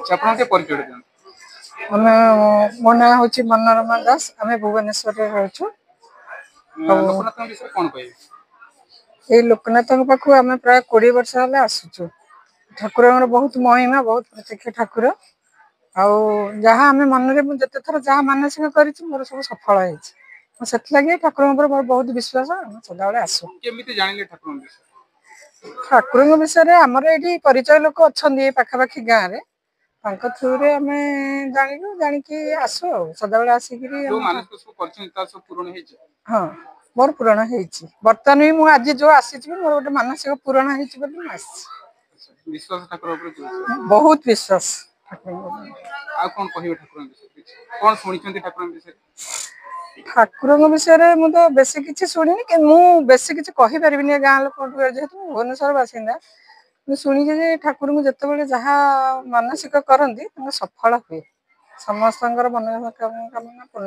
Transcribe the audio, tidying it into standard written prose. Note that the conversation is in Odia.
ଆଚ୍ଛା, ଆପଣଙ୍କ ଟିକେ ପରିଚୟ ଦିଅନ୍ତୁ। ଆମେ, ମୋ ନାଁ ହେଉଛି ମନୋରମା ଦାସ। ଆମେ ଭୁବନେଶ୍ୱରରେ ରହୁଛୁ। ଲୋକନାଥଙ୍କ ବିଷୟରେ କଣ କହିବେ? ଏଇ ଲୋକନାଥଙ୍କ ପାଖକୁ ଆମେ ପ୍ରାୟ 20 ବର୍ଷ ହେଲା ଆସୁଛୁ। ଠାକୁରଙ୍କର ବହୁତ ମହିମା, ବହୁତ ପ୍ରତ୍ୟକ୍ଷ ଠାକୁର। ଆଉ ଯାହା ଆମେ ମନରେ, ମୁଁ ଯେତେ ଥର ଯାହା ମାନସିକ କରିଛି, ମୋର ସବୁ ସଫଳ ହେଇଛି। ମୁଁ ସେଥିଲାଗି ଠାକୁରଙ୍କ ଉପରେ ମୋର ବହୁତ ବିଶ୍ୱାସ। ଆମେ ସଦାବେଳେ ଆସୁ। କେମିତି ଜାଣିଲେ ଠାକୁରଙ୍କ ବିଷୟରେ? ଠାକୁରଙ୍କ ବିଷୟରେ ଆମର ଏଇଠି ପରିଚୟ ଲୋକ ଅଛନ୍ତି ଏ ପାଖାପାଖି ଗାଁରେ, ତାଙ୍କ ଥ୍ରୁରେ ଆମେ ଜାଣିଲୁ, ଜାଣିକି ଆସୁ ଆଉ ସଦାବେଳେ ଆସିକିରି। ଯୋଉ ମାନସିକ ସବୁ କରିଛନ୍ତି, ତାର ସବୁ ପୂରଣ ହେଇଛି? ହଁ, ମୋର ପୂରଣ ହେଇଛି। ବର୍ତ୍ତମାନ ବି ମୁଁ ଆଜି ଯୋଉ ଆସିଛି ବି ମୋର ଗୋଟେ ମାନସିକ ପୂରଣ ହେଇଛି ବୋଲି ମୁଁ ଆସିଛି। ଆଚ୍ଛା, ବିଶ୍ୱାସ ଠାକୁର ଉପରେ ଯୋଉ ବହୁତ ବିଶ୍ୱାସ ଠାକୁରଙ୍କ ଉପରେ। ଆଉ କଣ କହିବେ ଠାକୁରଙ୍କ ବିଷୟରେ? କିଛି କଣ ଶୁଣିଛନ୍ତି ଠାକୁରଙ୍କ ବିଷୟରେ? ଠାକୁରଙ୍କ ବିଷୟରେ ମୁଁ ତ ବେଶୀ କିଛି ଶୁଣିନି କି ମୁଁ ବେଶୀ କିଛି କହିପାରିବିନି ଏ ଗାଁ ଲୋକଠୁ, ଯେହେତୁ ମୁଁ ଭୁବନେଶ୍ୱର ବାସିନ୍ଦା। ମୁଁ ଶୁଣିଛି ଯେ ଠାକୁରଙ୍କୁ ଯେତେବେଳେ ଯାହା ମାନସିକ କରନ୍ତି, ତାଙ୍କ ସଫଳ ହୁଏ, ସମସ୍ତଙ୍କର ମନୋକାମନା ପୂର୍ଣ୍ଣ।